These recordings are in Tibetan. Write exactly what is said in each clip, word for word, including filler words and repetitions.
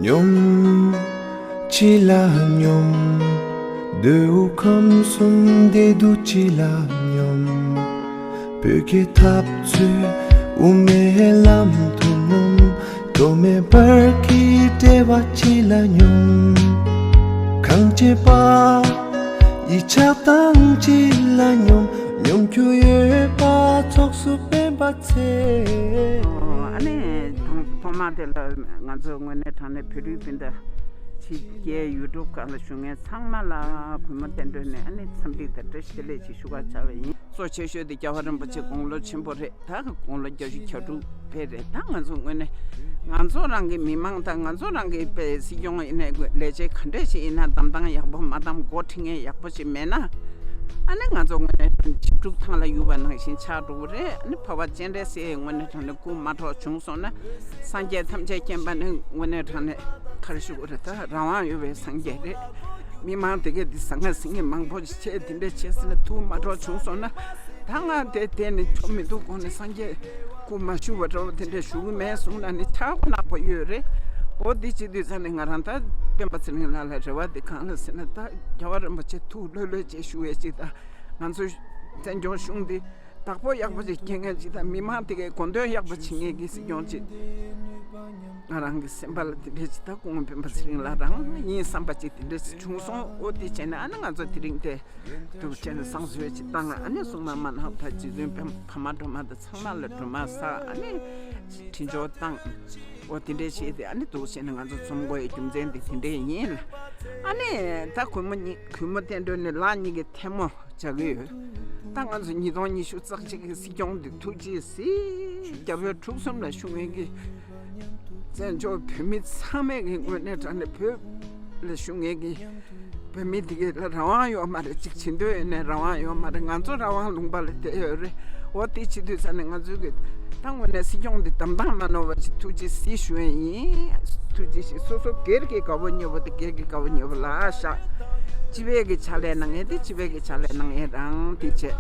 སྙོམས། ཅི་ལ་སྙོམས། འདོད་ཁམས་གསུམ་བདེ་སྡུག་ཅི་ལ་སྙོམས། བོད་ཀྱི་འཐབ་རྩོད་དབུ་མའི་ལམ་དུ་སྙོམས། གྲོགས་མེད་བར་གྱི་འབྲེལ་བ་ཅི་ལ་སྙོམས། གངས་ཅན་པ་ཡི་ཆགས་སྡང་ཅི་ལ་སྙོམས། སྙོམས་འཇུག་ཡོད་པ་ཚོགས་སུ་སྤེན་པ་ཚེ་རིང་། ཨ་ནི་ཐོག་ཐོག་མ་དེ་ལ་ང་ཚོ་དངོས་གནས་དྲང་གནས་བོད་རིགས་སྤུན་ཟླ་ཕྱི་རྒྱལ་ཡུལ་གྲུ་ཁག་ལ་བཞུགས་མཁན་ཚང་མ་ལ་གུས་མོ་བསྟན་སྒྲོན་ནས་ཨ་ནི་འཚམས་འདྲི་དང་བཀྲ་ཤིས་བདེ་ལེགས་ཅིག་ཞུ་ག་བྱ་བ་ཡིན། གཙོ་ཆེ་ཤོས་དེ་རྒྱལ་བ་རིན་པོ་ཆེ་དགུང་ལོ་ཆེན་པོ་རེད། ད་དགུང་ལོ་བརྒྱད་ཅུ་གྱ་དྲུག་དཔེ་རེད། ད་ང་ཚོ་དངོས་གནས་ང་ཚོ་རང་གི་མི་མང་དང་ང་ཚོ་རང་གི་དཔེ་སྲིད་སྐྱོང་ཡིན་ནའི་ལས་བྱེད་ག་འདྲས་ཞིག་ཡིན་ན་གདམ་སྟངས་ཡག་པོ་མ་གདམ་འགོ་ཁྲིད་མཁན་ཡག་པོ་ཞིག་མེད་ན། ཨ་ནི་ང་ཚོ་དངོས་གནས་ཆིབས་སྒྲུབ་ཐང་ལ་གཡུག་པ་ནང་བཞིན་ཆགས་འགྲོ་གི་རེད། ཨ་ནི་འཕགས་པ་སྤྱན་རས་གཟིགས་དངོས་གནས་དྲང་གནས་སྐུ་མ་འཕྲོག་བྱུང་སོང་ན་སངས་རྒྱས་ཐམས་ཅད་མཁྱེན་པ་ནི་དངོས་གནས་དྲང་གནས་ག་རེ་ཞུ་དགོས་རེད། ད་རང་དབང་ཡོད་པའི་སངས་རྒྱས་རེད། མི་མང་དེ་གས་འདི་ཟང་ངེ་ཟིང་ངེ་མང་པོ་ཞིག་བྱས་དེ་འདྲས་བྱས་ཟིན་ན་ཐུགས་མ་འཕྲོག་བྱུང་སོང་ན། ད་ང་དེ་དེ་ནི་ཆོ་མི་འདུག་དགོངས་ནས་སངས་རྒྱས་སྐུ་མ་བཞུགས་པ་འདྲ་བོ་དེ་འདྲས་བཞུགས་གི་མེད་གསུངས་ན་ནི་ཆག་སྒོ་ནག་པོ་ཡོད་རེད། འོ་འདི་བྱེད་དུས་ཙང་ནས་ང་རང་ད་སྤེན་པ་ཚེ་རིང་ལགས་ལ་རེ་བ་འདི་གང་ལ་ཟེར་ན། ད་རྒྱལ་བ་རིན་པོ་ཆེ་ཐུགས་ལྷོད་ལྷོད་བྱས་བཞུགས་ཡས་ཅིག་དང་། ང་ཚོ་བཙན་སྐྱོང་གཞུང་འདི་བདག་པོ་ཡག་པོ་ཅིག་སྐྱེ་མཁན་ཅིག་དང་། མི་མང་དེ་གའི་གོ་འདོན་ཡག་པོ་བྱེད་མཁན་གྱི་སྲིད་སྐྱོང་ཅིག་ང་རང་གི་སེམས་པ་ལ་དེ་འདྲས་ཅིག་ད་སྐུ་ངོ་སྤེན་པ་ཚེ་རིང་ལགས་རང་ཡིན་བསམ་པ་ཅིག་དེ་འདྲས་ཅིག་བྱུང་སོང་། འོ་དེ་བྱས་ནས་ཨ་ནི་ང་ཚོ་དེ་རིང་དེ། ཐུགས་རྗེ་ཆེ་ནས་བསང་གསོལ་ཅིག་བཏང་། ཨ་ནི་སྲུང་མ་མ་ནག་དང་རྗེ་བཙུན་པདྨ་སྒྲོལ་མ་དང་ཚང་མ་ལ་སྒྲོལ་མ་བསགས། ཨ་ནི་དྲིན་ཆེན་བཏང་། འོ་དེ་འདྲས་བྱས་ཏེ་ཨ་ནི་འདུག་བྱས་ནས་ང་ཚོ་འཛོམས་དགོས་ཡའི་རྒྱུ་མཚན་དེ་དེ་འདྲས་ཡིན་ལ། ཨ་ནི་ད་གུས་མོ་གཉིས་གུས་མོ་བསྟན་སྒྲོན་ནས་ལགས་གཉིས་ཀྱི་ཐལ་མོ་སྦྱར་གྱི་ཡོད། ད་ང་ཚོ་ཉིས་སྟོང་ཉི་ཤུ་རྩ་གཅིག་གི་སྲིད་སྐྱོང་འདི་ཐུགས་རྗེས་གཟིགས། རྒྱ་བོད་འབྲུག་གསུམ་ལ་བཞུགས་མཁན་གྱི་བཙན་བྱོལ་བོད་མི་ཚང་མས་ཀྱི་དངོས་གནས་དྲང་གནས་བོད་ལ་བཞུགས་མཁན་གྱི་བོད་མི་དེ་གའི་ལ་རང་དབང་ཡོད་མ་རེད། གཅིག་བྱེད་འདོད་ཡོད་ནའི་རང་དབང་ཡོད་མ་རེད། ང་ཚོ་རང་དབང་ལུང་པ་ལ་བསྡད་ཡོད་རེད། འོ་དེ་བྱེད་དུས་ཙང་ནས་ང་ཚོའི་གི་ད་དངོས་གནས་སྲིད་སྐྱོང་འདི་གདམ་སྟངས་མ་ནོར་བ་ཞིག་ཐུགས་རྗེས་གཟིགས་ཞུ་ཡས་ཡིན། ཐུགས་རྗེ་ཆེ། སོ་སོ་སྒེར་གྱི་དགའ་བོ་ཉེ་བོ་དེ་སྒེར་གྱི་དགའ་བོ་ཉེ་བོ་ལ་བཞག་སྤྱི་པའི་གི་ཕྱག་ལས་གནང་ཡས་དེ་སྤྱི་པའི་གི་ཕྱག་ལས་གནང་ཡས་རང་དེ་བྱས།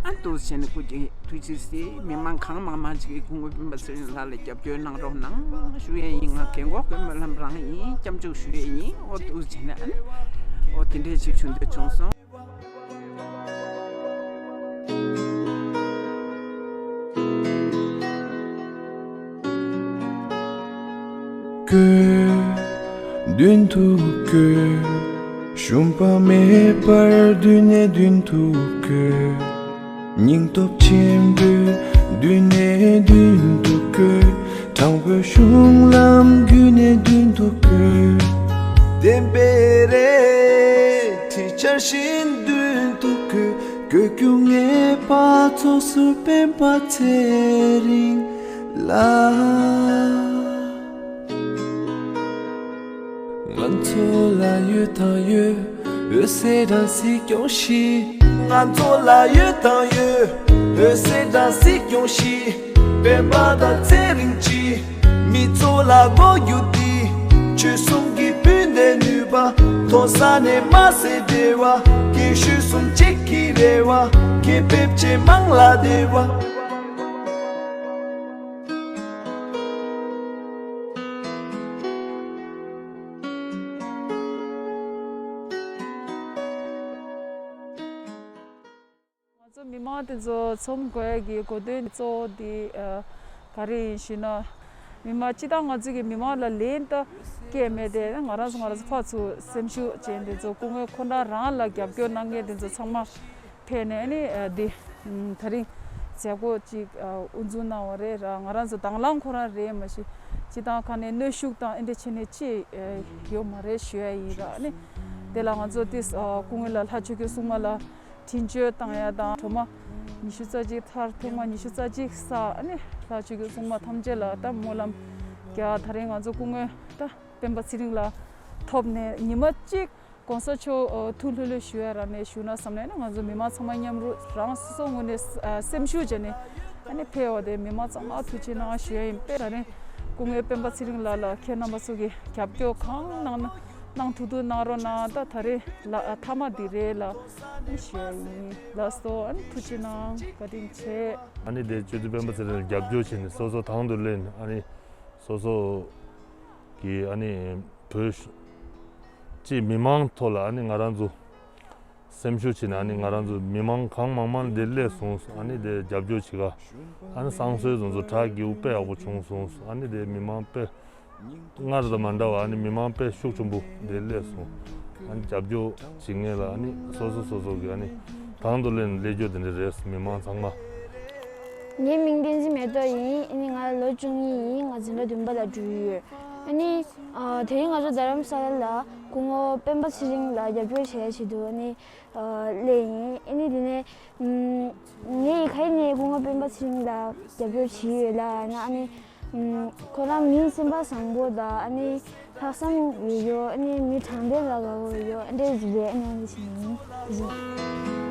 ཨ་འདུག་བྱས་ནས་སྐུ་མཁྱེན། ཐུགས་རྗེ་གཟིགས། མི་མང་གང་མང་མང་ཅིག་གིས་སྐུ་ངོ་སྤེན་པ་ཚེ་རིང་ལགས་ལ་རྒྱབ་སྐྱོར་གནང་རོགས་གནང་ཞུ་ཡས་ཡིན། ང་རྒན་གོག་གི་སྨོན་ལམ་རང་ཡིན། སྐྱབས་འཇུག་ཞུ་ཡས་ཡིན། འོ་འདུག་བྱས་ནས་ཨ་ནི་འོ་དེ་འདྲས་ཅིག་བྱུང་འདོད་བྱུང་སོང་། བཀོད། མདུན་དུ་བཀོད། ཞུམ་པ་མེད་པར་མདུན་ནས་མདུན་དུ་བཀོད། སྙིང་སྟོབས་ཆེན་པོས་མདུན་ནས་མདུན་དུ་བཀོད། དྲང་པོའི་གཞུང་ལམ་བརྒྱུད་ནས་མདུན་དུ་བཀོད། བདེན་པའི་རེ་འདུན་འཆར་བཞིན་མདུན་དུ་བཀོད། བཀོད་རྒྱུ་ངེས་པ་ཚོགས་ཟུར་སྤེན་པ་ཚེ་རིང་ལགས། ང་ཚོ་ལ་ཡོད་དང་ཡོད། འོད་ཟེར་དང་སྲིད་སྐྱོང་ཞིག་ང་ཚོ་ལ་ཡོད་དང་ཡོད། འོད་ཟེར་དང་སྲིད་སྐྱོང་ཞིག་སྤེན་པ་དང་ཚེ་རིང་གཅིག་མི་ཚོ་ལ་དགོས་རྒྱུ་དེ། ཆོལ་གསུམ་གྱི་སྤུན་ཟླའི་ནུས་པ། མཐོ་ས་ནས་དམའ་སའི་འབྲེལ་བ། རྒན་གཞོན་གསུམ་གཅིག་གི་རེ་བ། རྒན་བེབས་ཆེན་མང་ལ་བདེ་བ། ང་ཚོ་མི་མང་དེ་ཚོ་འཛོམས་དགོས་ཀྱི་གོ་དོན་གཙོ་བོ་དེ་ཨ་ག་རེ་ཡིན་ཞུས་ན། མི་མང་སྤྱི་བཏང་ང་ཚོ་གི་མི་མང་ལ་ལན་ད་སྐྱེས་མེད་དེ། ང་རང་ཚོ་ང་རང་ཚོ་ཕར་ཚུར་སེམས་ཤུགས་ཅན་དེ་ཚོ་སྐུ་ངོ་ཁོ་ན་རང་ལ་རྒྱབ་སྐྱོར་གནང་མཁན་དེ་ཚོ་ཚང་མ་ཕེབས་ནས་ཨ་ནི་ཨ་འདི་ཨམ་ད་རིང་མཛད་སྒོ་ཅིག་ཨ་དབུ་འཛུགས་གནང་བ་རེད་ར། ང་རང་ཚོ་དང་བླངས་ཁོ་རང་རེད། མ་གཞི་སྤྱི་བཏང་ཁ་ནས་གནོན་ཤུགས་དང་ཨེ་འདྲ་བྱས་ནས་ཅི་ཨ་ཡོད་མ་རེད་ཞུ་ཡ་ཡིན་ར། ཨ་ནི་དེ་ལ་ང་ཚོ་ཏིས་ཨ་སྐུ་ངོ་ལ་ལྷ་ཆོས་སྐྱིད་སྲུང་མ་ལ་དྲིན་བརྗོད་བཏང་ཡ་དང་། སྒྲོལ་མ་ཉི་ཤུ་རྩ་གཅིག་མཐར་ཐེངས་མ་ཉི་ཤུ་རྩ་གཅིག་བསགས། ཨ་ནི་ལྷ་ཆོས་སྐྱིད་སྲུང་མ་ཐམས་ཅད་ལ་ད་སྨོན་ལམ་རྒྱག་ད་རིང་ང་ཚོ་སྐུ་ངོ་ད་སྤེན་པ་ཚེ་རིང་ལགས་ཐོབ་ནས་ཉི་མ་གཅིག་གོང་ས་མཆོག་ཨ་ཐུགས་ལྷོད་ལྷོད་བཞུགས་ཡ་ར་ནས་བཞུགས་ན་བསམ་ནས་ཨ་ནི་ང་ཚོ་མི་མང་ཚང་མ་མཉམ་རུབ་རང་སོ་སོ་ངོས་ནས་ཨ་སེམས་ཤུགས་བྱས་ནས་ཨ་ནི་ཕེབས་པ་དེ་མི་མང་ཚང་མ་ཐུགས་རྗེ་གནང་ཞུ་ཡ་ཡིན་པས། ད་རིང་སྐུ་ངོ་སྤེན་པ་ཚེ་རིང་ལགས་ལ་ཁྱེད་རྣམ་པ་ཚོ་གིས་རྒྱབ་སྐྱོར་གང་གནང་ན་གནང་ཐུབ་ཐུབ་གནང་རོགས་གནང་། ད་ད་རེས་ལ་ཨ་མཐའ་མ་འདི་རེད་ལ་ཨ་ནི་ཞུ་ཡ་ཡིན། ལགས་སོ། ཨ་ནི་ཐུགས་རྗེ་གནང་། བཀའ་དྲིན་ཆེ། ཨ་ནི་དེ་སྤྱི་འཐུས་སྤེན་པ་ཚེ་རིང་ལ་རྒྱབ་སྐྱོར་བྱས་ནས་སོ་སོ་དང་དུ་ལེན། ཨ་ནི་སོ་སོ་གི་ཨ་ནི་ བོད་སྤྱི་མི་མང་ཐོག་ལ་ཨ་ནི་ང་རང་ཚོ་སེམས་ཤུགས་ཆེ་ནས་ཨ་ནི་ང་རང་ཚོ་མི་མང་གང་མང་མང་འདིར་སླེབས་སོང་། ཨ་ནི་དེ་རྒྱབ་སྐྱོར་བྱེད་ག་ཨ་ནི་བསང་གསོལ་དེ་ཚོ་གྲ་རྒྱས་པོ་དཔེ་ཡག་པོ་བྱུང་སོང་། ཨ་ནི་དེ་མི་མང་དཔེ་སྔར་དང་མ་འདྲ་བ་ཨ་ནི་མི་མང་དཔེ་ཤུགས་ཆེན་པོ་འདིར་སླེབས་སོང་། ཨ་ནི་རྒྱབ་སྐྱོར་བྱེད་མཁན་ལ་ཨ་ནི་སོ་སོ་སོ་སོ་གི་ཨ་ནི་དང་དུ་ལེན་སླེབས་རྒྱུ་དེ་འདྲ་རེད། མི་མང་ཚང་མ། ངའི་མིང་བསྟན་འཛིན་མེ་ཏོག་ཡིན། ཨ་ནི་ང་ལོ་བཅུ་གཉིས་ཡིན། ང་འཛིན་གྲྭ་བདུན་པ་ལ་འགྲོ་ཡི་ཡོད། ཨ་ནི་ཨ་དེ་རིང་ང་ཚོ་རྡ་རམ་ས་ལ་ལ་སྐུ་ངོ་སྤེན་པ་ཚེ་རིང་ལ་རྒྱབ་སྐྱོར་བྱེད་ཡ་ཆེད་དུ་ཨ་ནི་ཨ་སླེབས་ཡིན། ཨ་ནི་དེ་ནས་ཨམ་ངས་ཡི་ཁ་ཡིན་ནས་སྐུ་ངོ་སྤེན་པ་ཚེ་རིང་ལ་རྒྱབ་སྐྱོར་བྱེད་ཡོད་ལ་ན། ཨ་ནི་ཨམ་ཁོ་རང་མི་སེམས་པ་བཟང་པོ་དང་ཨ་ནི་ལྷག་བསམ་ཡོད་ཡོད། ཨ་ནི་མི་དྲང་བདེན་ལ་དགའ་བོ་ཡོད། ཨ་འདྲས་ཅིག་རེད། ཨ་ནི་ཨ་ནི་བྱེད་ཡིན། དེ་བཞིན།